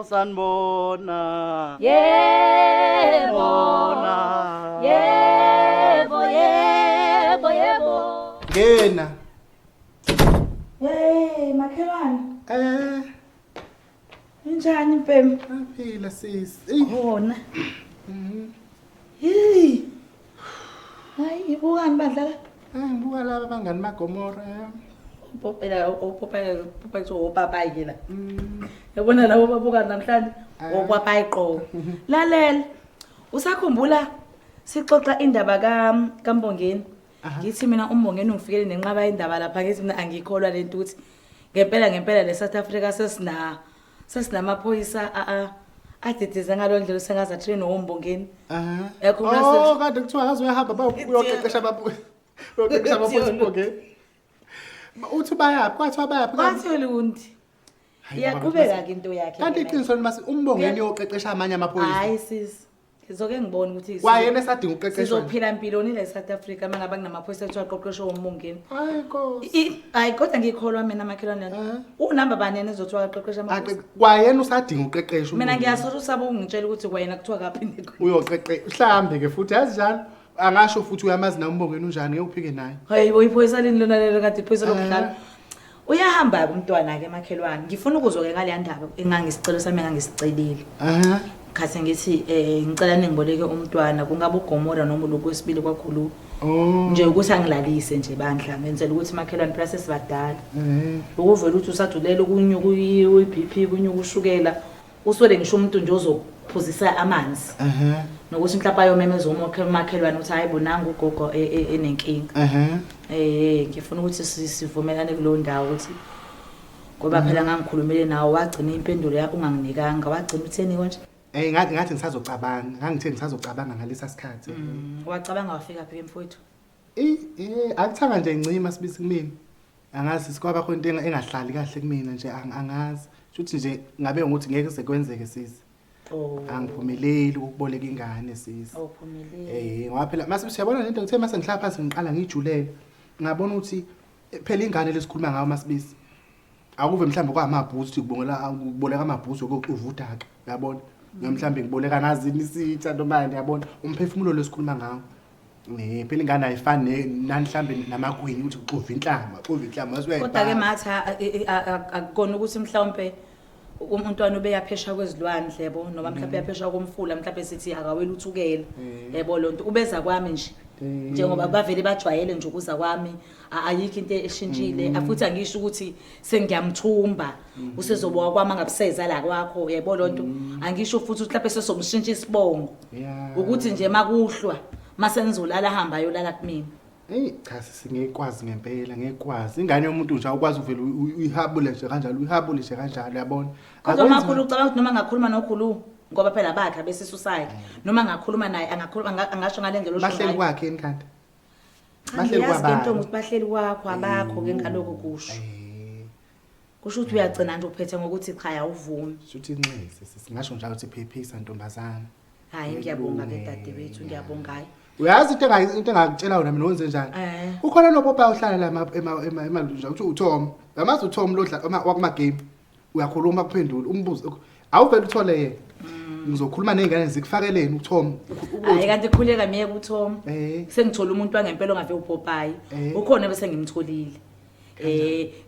Osanibona. Yebo. Bona. Yebo, yebo, yebo. Ngena. Hey, makhelwane. Injani mpemu? Aphila sisi. Eyi, Khona. Hey. Hayi, ibukani bandla la? Ngibuka laba bangani baGomora. Upopela upopela upopela opapayi ke la. Yabona labo babuka namhlanje opapayi qo. Lalela. Usakhumbula sixoxa indaba ka kaMbongeni. Ngithi mina uMbongeni ungifikele nenqaba indaba lapha, ngithi mina angikholwa lento ukuthi ngempela ngempela le South Africa sesinamaphoyisa a adideze ngalo ndlela sengaze train uMbongeni. Yakhumbula Oh, kade kuthiwa akaze uyahamba ba uyoqeqesha ababu. Uyoqeqesha abaphoyisa uMbongeni. Uthi bayaphi? Kwathiwa bayaphi? Kwathi lundi. Hayi, Iyaqhubeka ke into yakhe. Kanti iqiniso mase uMbongeni uyoqeqesha amanye amaphoyisa. Hayi sis. Ngizoke ngibone ukuthi Kwayena esadinga ukuqeqeshwa. sizophila impiloni la eSouth Africa mangabe kunamaphoyisa kuthiwa aqeqeshwe uMbongeni. Hayi Nkosi. Hayi kodwa ngikholwa mina makhelwane. Unamba bani yena ezothiwa aqeqesha amaphoyisa? Kwayena usadinga ukuqeqeshwa. Mina uMbongeni. ngiyasola usaba ukungitshela ukuthi kwayena kuthiwa kaphinde khona. Uyoqeqe mhlambe ke futhi yazi njalo angasho futhi uyamazi na uMbongeni unjani ngeke uphike naye. Hayi bo, iphoyisa lini lona lelo kanti iphoyisa lokudlala. Uyahamba ke umntwana ke makhelwane. Ngifuna ukuzwa ke ngale ndaba engangisicelo sami engangisicelile. Khathi ngithi ngicela ningiboleke umntwana kungaba uGomora noma lokwesibili kwakhulu. Nje ukuthi angilalise nje bandla ngenzela ukuthi makhelwane phela sesibadala. Ukuvela ukuthi usajulela ukunyuka uyi-BP kunyuka ushukela uswele ngisho umuntu nje ozophuzisa amanzi. Nokuthi mhlawumbe ayomemeza umakhelwane ukuthi hayi bonanga ugogo enenkinga. Ngifuna ukuthi sivumelane kuleyo ndawo ukuthi ngoba phela ngangikhulumile nawe wagcina impendulo yakho unganginikanga wagcina utheni konje? Ngathi ngisazocabanga, ngangithe ngisazocabanga ngalesa sikhathi. Wacabanga wafika phi mfowethu? Akuthanga nje incima sibisi kumina. Angazi sikwaba khona into engahlali kahle kumina nje angazi. Shuthi nje ngabe ukuthi ngeke kuze kwenzeke sisi. Angiphumeleli ukuboleka ingane sisi. Awuphumeleli. Ngoba phela mase siyabona lento ngithe mase ngihlala phansi ngiqala ngijulele. Ngabona ukuthi phela ingane lesikhuluma ngayo masibisi. Akuve mhlawumbe kwamabhuzu ukuthi kubongela ukuboleka amabhuzu okuxuva udaka, uyabona? Noma mhlawumbe ngiboleka ngazini isitha noma yabona umphefumulo lesikhuluma ngawo. Phela ingane ayifani nani mhlawumbe namagwinya ukuthi uxuva inhlama, uxuva inhlama mase Kodwa ke matha akukona ukuthi mhlawumbe umntwana ubeyaphesha kwezilwandle yabo noma mhlawumbe uyaphesha komfula mhlawumbe sithi akawela uthukela yabo lonto ubeza kwami nje njengoba bavele bajwayele nje ukuza kwami ayikho into eshintshile futhi angisho ukuthi sengiyamthumba usezoboka kwami angabuseza la kwakho yabo lonto angisho futhi ukuthi mhlawumbe sesomshintsha isibongo ukuthi nje makuhlwa mase nizolala hamba ayolala kumina. Eyi cha singekwazi ngempela ngekwazi ingane yomuntu nje awukwazi uvele uyihabule nje kanjalo uyihabule nje kanjalo uyabona. Kodwa makhulu ucabanga ukuthi noma ngakhuluma nokhulu ngoba phela bakhe abesisu sakhe noma ngakhuluma naye angakhuluma angasho ngale ndlela osho ngayo. Bahleli kwakhe yini kanti? Bahleli kwabani? Ntombi ukuthi bahleli kwakho abakho ke ngaloko kusho. Kusho ukuthi uyagcina nje uphethe ngokuthi cha awuvumi. Shuthi inxese singasho njalo ukuthi phephisa ntombazana. Hayi ngiyabonga ke dadewethu ngiyabonga hayi. Uyazi into into engakutshela yona mina wenze njani? Kukhona nopopa ohlala la emalunja uthi uTom. Uyamazi uTom lo dla wakuma game. Uyakhuluma kuphendula umbuzo. Awuvele uthole yena. Ngizokhuluma nezingane zikufakeleni uTom. Hayi kanti khuleka miyeke uTom. Sengithola umuntu wangempela ongave upopayi. Ukhona bese ngimtholile.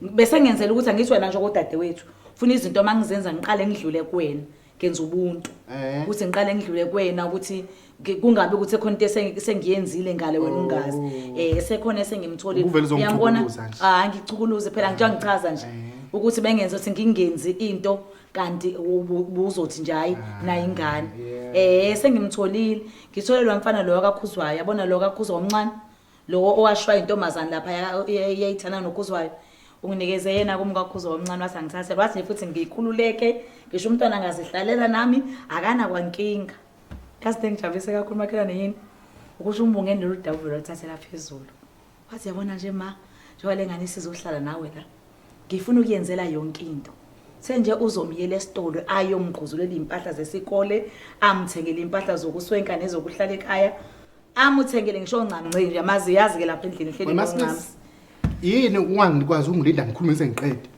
Bese ngenzela ukuthi angithi wena nje kodadewethu. Funa izinto mangizenza ngiqale ngidlule kuwena. Ngenza ubuntu. Ukuthi ngiqale ngidlule kuwena ukuthi kungabe ukuthi khona into esengiyenzile ngale wena ungazi. Sekhona esengimtholile. Uyangibona? Ah ngichukuluze phela njengoba ngichaza nje ukuthi bengenza ukuthi ngingenzi into kanti ubuzothi nje hayi nayi ingane. Sengimtholile. Ngithole lo mfana lo akakhuzwayo. Yabona lo akakhuzwa omncane. Lo owashwa intombazana lapha yayithana nokhuzwayo. Unginikeze yena kumkakhuzwa omncane wathi angithathe wathi futhi ngikhululeke ngisho umntwana angazihlalela nami akana kwankinga. Yazi into engijabulise kakhulu makhelwane yini? Ukusho uMbongeni lolu daba uvele waluthathela phezulu. Wathi yabona nje ma, njengoba le ngane isizohlala nawe la. Ngifuna ukuyenzela yonke into. Senje uzomyela esitolo ayomgquzulela impahla zesikole, amthengele impahla zokuswenka nezokuhlala ekhaya. Amuthengele ngisho oncamnce nje amazi yazi ke lapha endlini ihleli Wena noncamsi. Sibisi, yini ungangikwazi ungilinda ngikhulume sengiqede?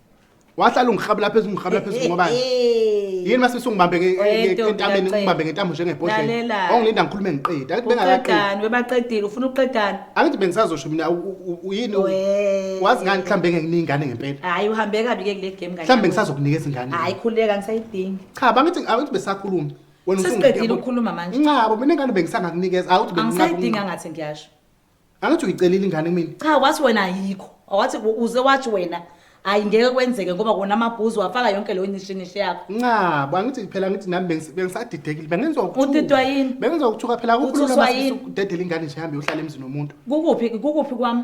Wahlala ungihabula phezulu, ungihabula phezulu ngoba yini mase usungibambe Oye, ntombi entameni, kacele. ungibambe ngentambo njengebhodlela. Lalela. Ongilinda ngikhulume ngiqede. Angithi bengakaqedi. Uqedani webaqedile, ufuna uqedani? Angithi bengisazosho mina yini We. wazi ngani mhlambe ngeke nginike ingane ngempela. Hayi uhambe kabi ke kule game kanye. Mhlambe ngisazokunikeza ingane. Hayi khululeka ngisayidingi. Cha bangithi angithi besakhuluma. Wena Sesiqedile ukukhuluma manje. Nqabo mina ingane bengisangakunikeza. Awuthi Angisayidingi ngathi ngiyasho. Angithi uyicelile ingane kumina. Cha wathi wena ayikho. Wathi uze wathi wena hayi ngeke kwenzeke ngoba kona amabhuzu wafaka yonke leyo nishinishi yakho. Nqabo angithi phela ngithi nami bengisadidekile bengenziwa ukuthuka. Udidwa yini? Bengenziwa ukuthuka phela akukhuluma Uthuswa yini? udedela ingane nje ihambe uyohlala emzini womuntu. Kukuphi kukuphi kwami?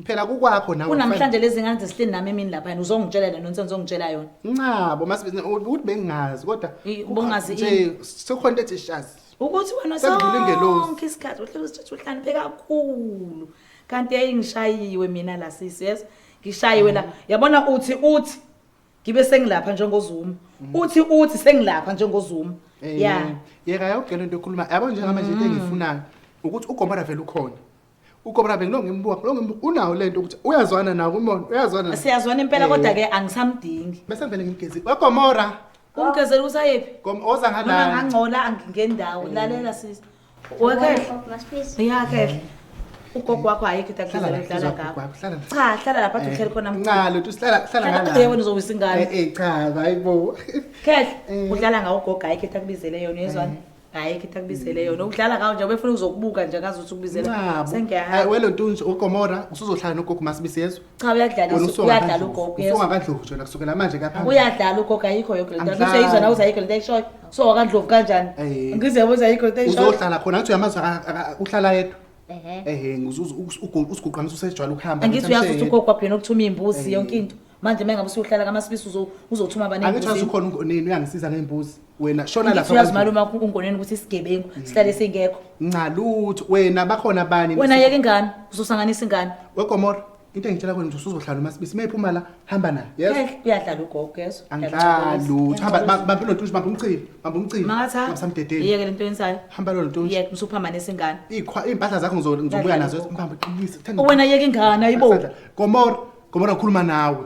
Phela kukwakho nawe. Kunamhlanje lezi ngane zisihleli nami emini lapha uzongitshela le nonsense ongitshela yona. Nqabo mase ukuthi bengingazi kodwa Ubungazi nje sekukhona into ethi shazi. Ukuthi wena Sekudlula ingelosi. sonke isikhathi uhlezi usithatha uhlakaniphe kakhulu. Kanti yayingishayiwe mina la sisi yes. Ngishayiwe la. Yabona uthi uthi ngibe sengilapha njengoZuma. Uthi uthi sengilapha njengoZuma. Yeah. Yeka yonke lento ekhuluma. Yabo njengamanje into engiyifunayo ukuthi uGomora vele ukhona. UGomora bengilo ngimbuka, lo ngimbuka unawo lento ukuthi uyazwana nawo umona, uyazwana. naye. Siyazwana impela Eh. kodwa ke angisamdingi. Bese ngivele ngimgezi. WeGomora, Umgezela usayephi? Oza Noma ngala. ngangcola angingendawo. Lalela sisi. Wekhehle. Masibisi. Ya kehle. Ugogo wakho ayikho into Hlala akuzela la, udlala hlala ngakho. gogo, hlala la. Cha, hlala lapha uthi uhleli khona mkhulu. Cha, lutho sihlala hlala Hlala ngala. eh, wena uzowisa ingane. Eh eh cha, hayibo. Khehle, Eh. udlala ngawo ugogo ayikho into akubizele yona uyezwana. Ayikho into akubizele yona. Udlala ngawo nje ubefuna uzokubuka nje ngazi ukuthi ukubizele. Nqabo. Sengiyahamba. Welo Ntunzi uGomora usuzohlala nogogo Masibisi yezwa. Cha uyadlala Wena usuka uyadlala kaNdlovu. ugogo yezwa. Usuka kaNdlovu nje kusukela manje kaphambili. Uyadlala ugogo ayikho yonke lento. Angidlali. Useyizwa nawe uthi ayikho lento ayishoyo. So wakandlovu kanjani? Eh. Ngize yabo ukuthi ayikho lento ayishoyo. Uzohlala khona ngathi uyamazi uhlala yedwa. Ehhe. Ehhe usiguqamisa usejwayele ukuhamba. Angithi uyazi ukuthi amshayele. ugogo wakho yena okuthuma iy'mbuzi Eh. yonke into. Manje uma ngabe usuyohlala kaMasibisi uzothuma abane Angithi wazi embuzini. ukhona ungoneni uyangisiza ngembuzi. Wena shona Angithi lapha. uyazi malume wakho ungoneni ukuthi isigebengu sihlale singekho. Nca lutho wena bakhona abanye. Wena yeka ingane, uzosanganisa ingane. WeGomora into engitshela kwena ukuthi usuzohlala uMasibisi mayephuma la hamba naye. Yes. Khehle, uyadlala ugogo yeso. Angidlali lutho. Hamba bamba lontunji bamba umchilo bamba umchilo. Makatha. Ungasamdedeli. Yeke lento yenzayo. Hamba lo ntunji. Yeke usuphambanisa ingane. Ikhwa impahla zakho ngizobuya Uyadlala nazo ugogo. mbambe qinise. Thanda- Wena yeka ingane ayibo. Gomora, Gomora ngikhuluma nawe.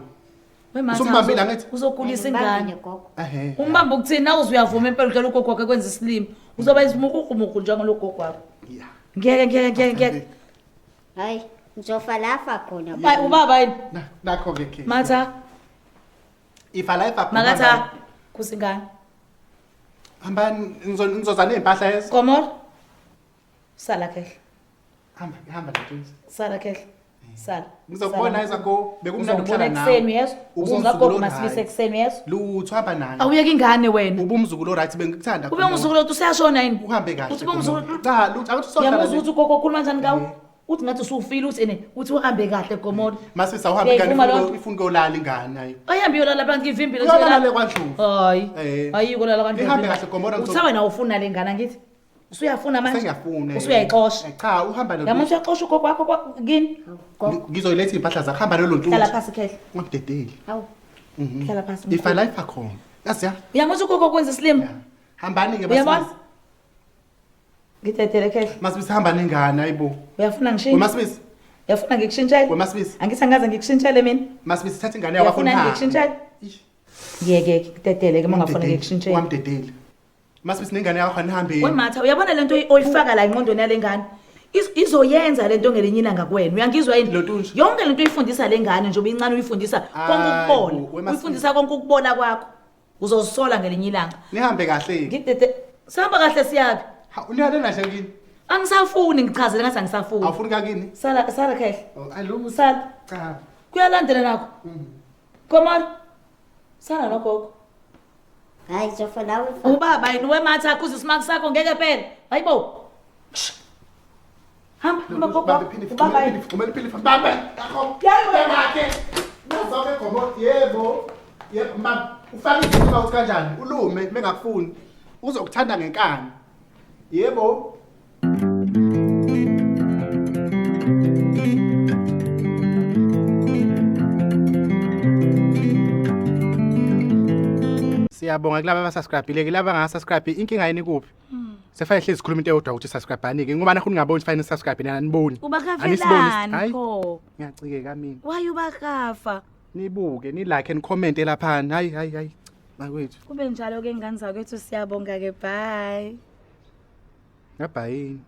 We Matha, Usumbambile angithi? Uzokhulisa ingane. Ngibambile, gogo. Ehhe. Umbamba ukuthini nawe uze uyavuma impela udlala ugogo wakhe kwenza isilima. Uzoba izimukukhumuku njengalogogo wakho. Yeah. Ngeke ngeke ngeke ngeke. Hayi, ngizofa lafa khona. Hayi ubaba yini? Nakho ke ke. Matha, Ifa la ifa. makatha kusingane. Hambani ngizoza nezimpahla yezo. Gomora. Sala kehle. Hamba hamba ntunzi. Sala kehle. Sala. Ngizokubona Sala. izako bekumnandi Uzongibona ukuhlala nawe. ekuseni yeso. Uzoza gogo masibise ekuseni yeso. Lutho hamba naye. Awuyeke ingane wena. Ubumzukulu right bengikuthanda. Ube umzukulu uthi useyashona yini? Uhambe kahle. Uthi ube umzukulu. Cha lutho akuthi sohlala. Ngiyamuzwa ukuthi ugogo ukhuluma kanjani ngawe. Eh. Uthi ngathi usufile uthi ene uthi uhambe kahle Gomora. Masisa uhambe ingane Uyayivuma loo nto? ifuna ukuyolala ingane ayi. Ayihambe iyolala phansi ngivimbile Uyolala le kwaNdlovu. Hayi. Eh. Ayikho lala kwaNdlovu. Ihambe kahle Gomora Uthe wena ufuna le ngane angithi? Usuyafuna manje? Sengiyafuna. eh. Usuyayixosha. Eh, Cha uhamba Yamanje uyaxosha ugogo wakho kini? Gogo. Ngizoyiletha impahla zakho hamba lelo ntunzi. Hlala phansi khehle. Ungamdedeli. Hawu. Hlala phansi. Ifa la ifa khona. Yazi ya. Uyamuzwa ugogo kwenza isilima? Yeah. Hambani ke Uyabona? Masibisi. Ngidedele khehle. Masibisi hamba nengane ayibo. Uyafuna ngishintshe? WeMasibisi. Uyafuna ngikushintshele? WeMasibisi. Angithi angaze ngikushintshele mina. Masibisi thatha ingane yakho Uyafuna ngikushintshele? Ngiyeke ngidedele ke uma ungafuna ngikushintshele. Ungamdedeli. Masibisi nengane yakho anihambe. Wematha uyabona lento oyifaka la engqondweni yale ngane izoyenza lento ngelinye ilanga kuwena uyangizwa yini Lo ntunji. yonke lento oyifundisa le ngane nje ubincane uyifundisa konke Hayi bo, ukubola weMasibisi. uyifundisa konke ukubola kwakho uzozisola ngelinye ilanga Nihambe kahle. ngidede sihamba kahle siyaphi Ha uniyalena nje kini. angisafuni ngichazele ngathi angisafuni Awufuni kakini? sala sala khehle Oh, Alungu. sala Cha. kuyalandela nakho komona sala nogogo Hayi, ngizofa la ufa. ubaba yini wematha kuze isimaki sakho ngeke phela hayibo hamba hamba gogo Bambe phini ubaba yini Gxumela iphini bambe. Nakho. Yayi wena. Yakhe. Nazoke Gomora. Yebo. Yebo mam. Ufake izinto ukuthi kanjani? Ulume mengakufuni. Uzokuthanda ngenkani. Yebo. Siyabonga kulaba abasubscribe-ile kulaba abangasubscribe inkinga yini kuphi? Sefanele hlezi sikhuluma into eyodwa ukuthi subscribe-ani ke ngoba nakho ningaboni fanele subscribe nani aniboni. Anisiboni. ubakafelani Hayi. pho Ngiyacikeka mina. waye ubakafa Nibuke, ni like and comment laphana. Hayi hayi hayi. Bakwethu. Kube njalo ke ngane zakwethu, siyabonga ke, bye. Ngabhayini.